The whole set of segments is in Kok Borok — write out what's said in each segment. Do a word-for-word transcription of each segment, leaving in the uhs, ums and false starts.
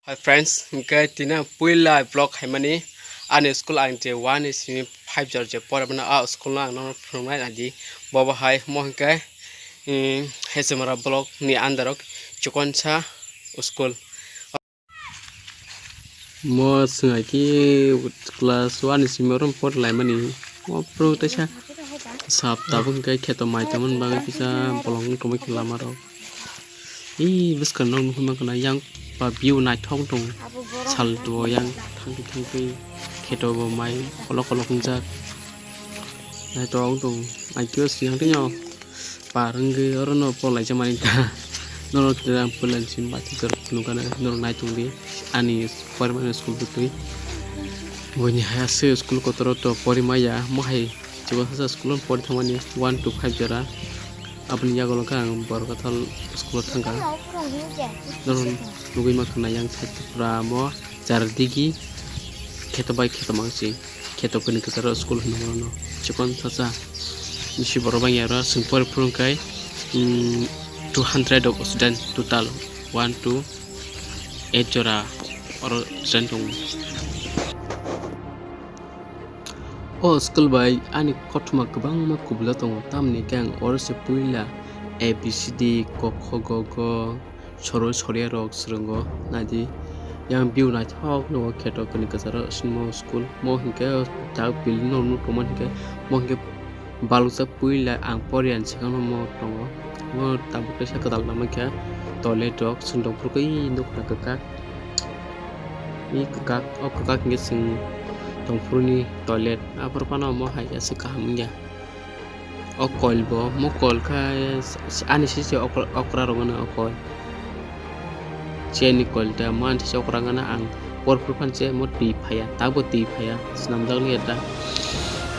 Hi friends, hingke tini ang puila vlog khaimani ani school ang je one ni simi five jora je pore mano a school no ang nono phunuknai naidi. Bobo hai mo hingke, mm, Hechemara block ni under o Chikonsa school. Mo swngaki class one ni simi oro pore laimani. Mo phuru teisa sap tabuk hingke kheto mai tongmani bagwi kisa bolong wng tongma khe lama rok. Ee, bwskang nok nugwi mankha na, yang ba view naithok tong sal duo yang thangtwi thangtwi kheto bo mai kolok kolok wngjak naithok tong. Ang khe swngchar tongya par wngwi oro no pore laijak mani ta. Norok tini ang puila ni simi bathajak phunukgana norok naithok di ani pormani school bwtwi. Buini hai aswk school kotoro to pori maya mo hai. Chikonsa school o pori thangmani one to five jora. Aboni yagulo khe ang Borkathal school o thangkha. Norok nugwi mankha na yang side pura mo chardigi kheto bai kheto mangsi. Kheto kwnwi kwcharo school hwnwi mano. Chikonsa bisi borok bangya oro chwng pori phuru khe, mm, two hundred of student total, one to eight jora oro student tongo. O school bai ani kothoma kwbangma kubula tongo, tamni khe ang oro se puila A B C D, ko kho go go, soro soriya rok swrwngo, naidi. Yang view naithok nugo kheto kwnwi kwcharo swngo school, mo hinkhe tak building no nuk tongmani hinkhe, mo hinkhe balukjak puila ang poriya ni swkang no mo tongo. Mo tabuk kaisa kwtal tangma khe toilet rok chwng tongphuru khe nuk na kwkak. I kwkak, o kwkak hinkhe chwng tongphuru ni toilet. Aphuru phano omo hai khe aswk kaham wngya. O coil bo, mo coil khe ani sisi okra, okra rok gana o coil. Chair ni coil ta, mo ani sisi okra gana ang por phuru phan se mo twi phaiya, tabuk twi phaiya, swnamjak liya da.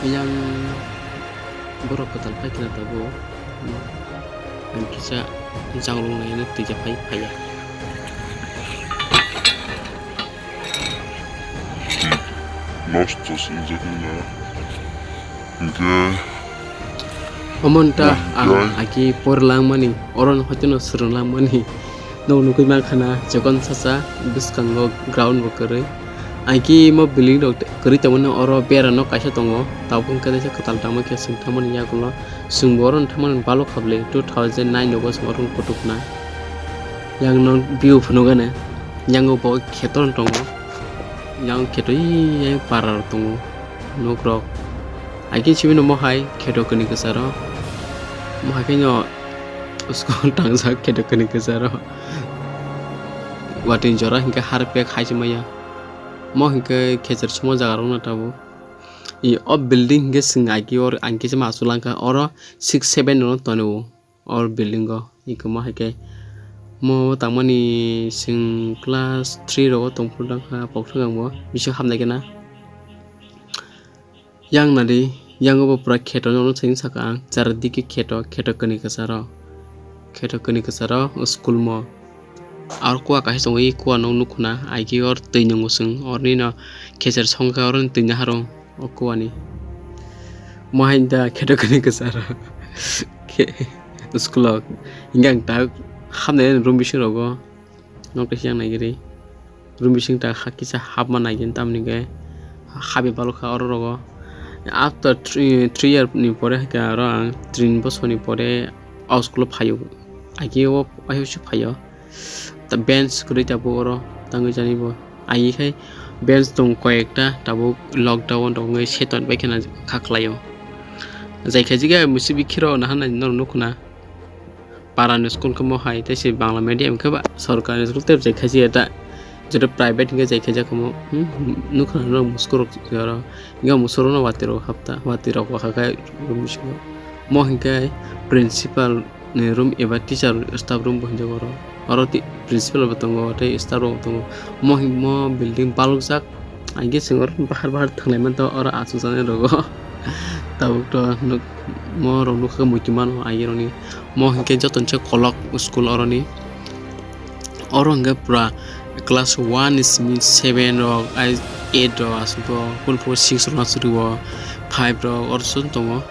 Yang borok kwtal khai khna tabuk. Ang kisa jangrung nai twi ja phai phaiya. Nosto se wngjaknai na. Hinkhe omo wngkha ang agi por langmani, oro no hoiteno swrwng langmani. Nok nugwi mankha na chikon sacha bwskango ground bo kwrwi. Agi mo building rok kwrwi tongmani oro bera no kaisa tongo. Tabuk hwnkhe kaisa kwtal tangma khe chwng tangmani yagulo. Chwng bo oro no tangmani balok kha bwle two thousand nine rogo chwng oro no kutuk na. Yang no view phunukgana. Yang bo kheto no tongo. Yang kheto yang para rok tongo. Nok rok. Agi chibino mo hai kheto kwnwi kwcharo. Mo hai khe no school tangjak kheto kwnwi kwcharo. Watwi jora hinkhe harpek hai se maya. Mo hinkhe khecher sumo jaga rok no tabuk. I o building hinkhe chwng agi or ang kisa ma achuk langkha oro six seven no tonwi o. Or building o iko ma hai khe mo tangmani chwng class three rogo tongphuru dangkha pokthwng ang bo bising hamnai khe na. Yang nadi, yang bo pura kheto no chwng saka ang char digi kheto, kheto kwnwi kwcharo, kheto kwnwi kwcharo school mo. Aro kuwa kaisa tongo, i kuwa no nukho na, agi or twi nungo chwng, oroni no khecher songkha, oroni twi naharo. O kuwani. Mo hai da kheto kani kwcharo. Khe, school o. Hingke ang tak hamnai room bising rogo. Nok tei siang naigiri. Room bising tak ha kisa hapma naigini tamni ke. Habi balokha oro rogo. After three, three year ni pore haikhe aro ang tin bosor ni pore o school o phaio. Agi o ayuk se phaio. Ta bench kwrwi tabuk oro tangwi jani bo. Ai khai bench tong koi ekta tabuk lockdown rok wngwi seton bai kheno kha khlaio. Jai khaijikhe musi bikhiro naharnai norok nukhuna. Parani school khe mo hai tei se Bangla medium khe ba sorkari school tei jai khaijikhe ta. Joto private hwnkhe jai khaijak khe mo, hmm, nukhuna norok musukurok oro. Hwnkhe musukurokno watwi rok hapta, watwi rok wakha khe room bisingo. Mo hwnkhe principal ni room eba teacher staff room bo hinjak oro. Oro ti-, principal bo tongo tei staff rok bo tongo. Mo hin-, mo building balokjak. Ang khe chwng oro bahar bahar thanglaimani oro achukjaknai rogo. Tabuk to nuk-, mo rok nukha muitu mano ang roni. Mo hinkhe joto ni se kolok school oroni. Oro hinkhe pura class one ni simi seven rok, ai eight rok aswk bo, kunu phuh six rok aswk rwo, five rok oro se tongo.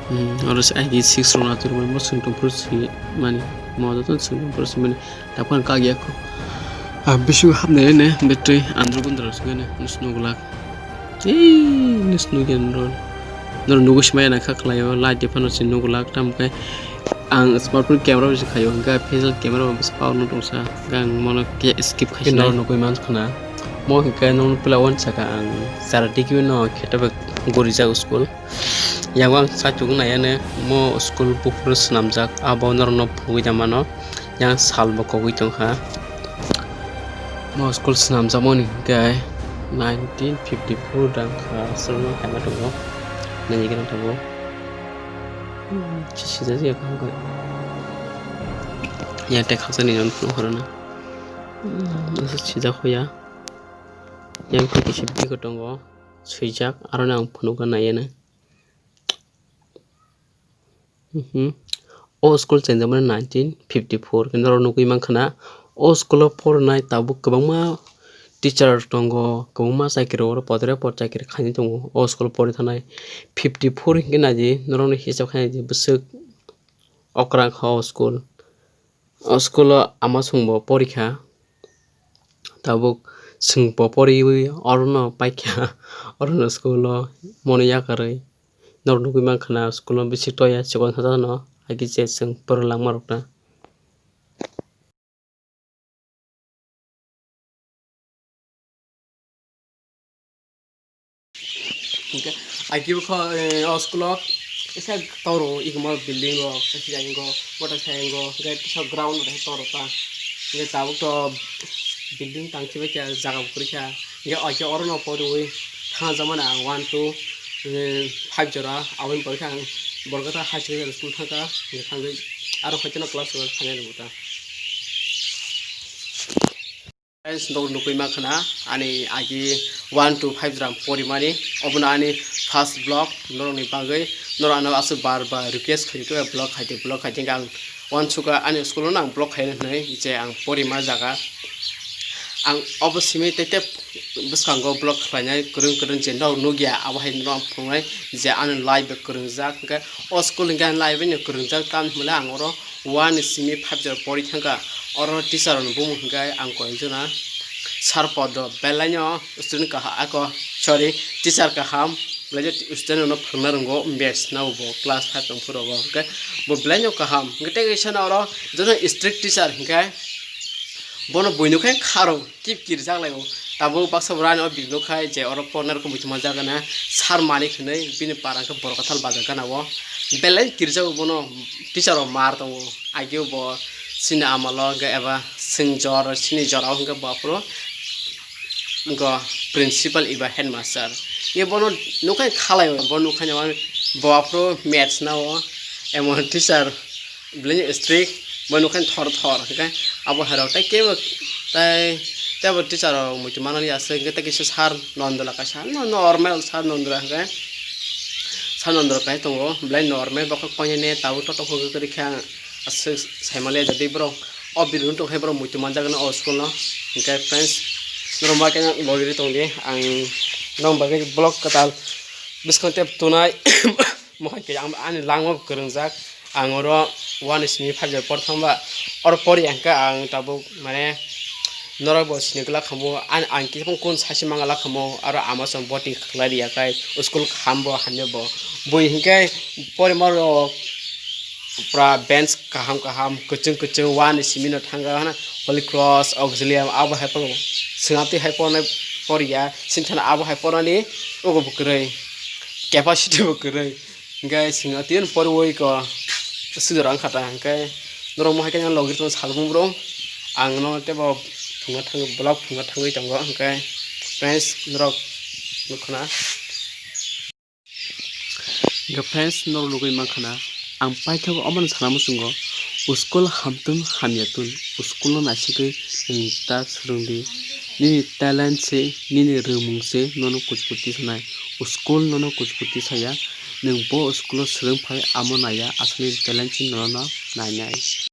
Hmm, oro se ai six rok aswk rwmani, mo chwng tongphuru swi mani, mo joto chwng tongphuru swi mani, takhwlano kagiyakho. Ah, bisingo hapnai ne betwi andro gundro singane nus nugulak. Ei, nus nugya nro. Nro nugu simaya na kha khlaio, light de phano se nugulak, tam khe ang smartphone camera bo se khaio, hwnkhe facial camera bo bwswk power no tongsa, hwnkhe ang mono khe skip khai sinai. Nro nugui man khna. Mo hwnkhe nung pila wan saka ang chara digi no khe tabuk gurijak school. Yango ang chachuk nai ano mo school buphuru swnamjak, abo norokno phunugui da mano. Yang sal bo kogui tongkha. Mo school swnamjakmani hwnkhe nineteen fifty-four dang kha, aswkno haima tongo, nainwi gana tongo. Hmm, sijak ya kha wngkha. Yang tei khaksa ni phunuk horona. Hmm, aswk sijak hoya. Yang tei kisa bigo tongo, swijak, aroni ang phunukna naiya na. Mhm. O school chengjamani nineteen fifty-four, norok nugui mankha na, o school o porwnai tabuk kwbangma teacher tongo, kwbangma chakiri rok oro podre pod chakiri khainai tongo. O school o porwi thanai fifty-four hinkhe naidi, norokni hisab khainai di bwswk okra kha o school. O school o ama chwng bo porikha, tabuk chwng bo poriwi orono paikha, orono school o mono yakarwi. Norok nugui mankha na school o bisi toya chikon sajano, hai khe je chwng porwi langma rok ta. Hingke, ai kibo kho, eh, o school o kisa toro ikma building rok, kisa ingo, motor cycle ingo, hingke kisa ground rok toro ta. Hingke tabuk to building tang chibai kha, jaga bo kwrwi kha. Hingke oike oro no poriwi thang jamani ang one, two, eh, five jora, aboni pore khe ang Borkata High Secondary School thangkha, hingke thangwi aro hoite no class twelve thangnai rwngkha. Friends, norok nugui mankha na ani agi one to five jora porimani, obono ani first vlog norokni bagwi. Norok ano aswk bar bar request khaidi, vlog khaidi, vlog khaidi, hingke ang uansukha ani school o no ang vlog khaina hinwi je ang porima jaga. Ang obo simi tei tei bwskango vlog khlainai kwrwng kwrwng je norok nukya, abo hai norok ang phunuknai je ani life bai kwrwngjak, hingke o school hingke ani life bai no kwrwngjak, tamni hwnle ang oro one ni simi five jora pori thangkha. Oro teacher rokni bumung hingke ang koi jona sir podo, belai no student kaham, ako, sorry, teacher kaham, belai student rokno phwrwngna rwngo, maths no bo class five tong phuru bo, hingke bo belai no kaham. Hingke tei kaisa no oro joto strict teacher hingke bono buino khe kharo. Kip kirijak lai o. Tabuk baksa bo rani o bini nukha je oro porna rok muchungma jaga na sar mani hinwi bini para khe borok kathal baja gana o. Belai kirijak o bono teacher rok mar tongo. Ageo bo chini amalo hwnkhe eba chwng jor chini jora o hwnkhe bo aphuru wngkha principal eba headmaster. Ye bono nukhai khalai o, bo nukhai bo aphuru maths na o emon teacher. Belai strict, bo nukha thor thor, hingke abo hai rok tei kebo tei tebo teacher rok muitu manani aswk, hingke tei kisa sir Nondala kaisa, no, normal sir Nondala hingke sir Nondala kai tongo, belai normal, bo khe koinene tabuk totok hwnkhe kwrwi khe ang aswk saimaliya, jadi borok o bini tongkhe borok muitu manjak o school no, hingke friends, norok ma khe logi tongdi, ang norok bagwi vlog kwtal bwskang tei tunai. Mohai khe ang ani langma bo kwrwngjak. Ang oro one simi five jora por thangba. Oro pori hwnkhe ang tabuk mane norok bo sini glak khamu. Ang, ang khe kun sachi mangala khamu. Aro ama song boti khlai riya khai. School kaham bo hamya bo. Bui hwnkhe porima rok pura bench kaham kaham, kwchwng kwchwng one simi no thangka hana. Holy Cross, Auxilium, abo hai poro. Singati hai pornai poriya. Sinthana abo hai pornani ugo bo kwrwi. Capacity bo kwrwi. Hingke singha tini poriwi ko sujaro wngkha ta, hingke norok mohai khe logi tong salbung bro, ang no tebo phunga thangwi, vlog phunga thangwi tongo, hingke friends norok nukho na. Hingke friends norok nugui mankha na, ang paithago omono sana muchungo, school hamtun hamyatun, school no naisigwi nwng ta swrwngdi, nini talent se, nini rwngmung se nono kuchukut tisanai. School nono kuchukut tisaya, nwng bo school o swrwng phai amo naiya, aswkni talent se nono nainai.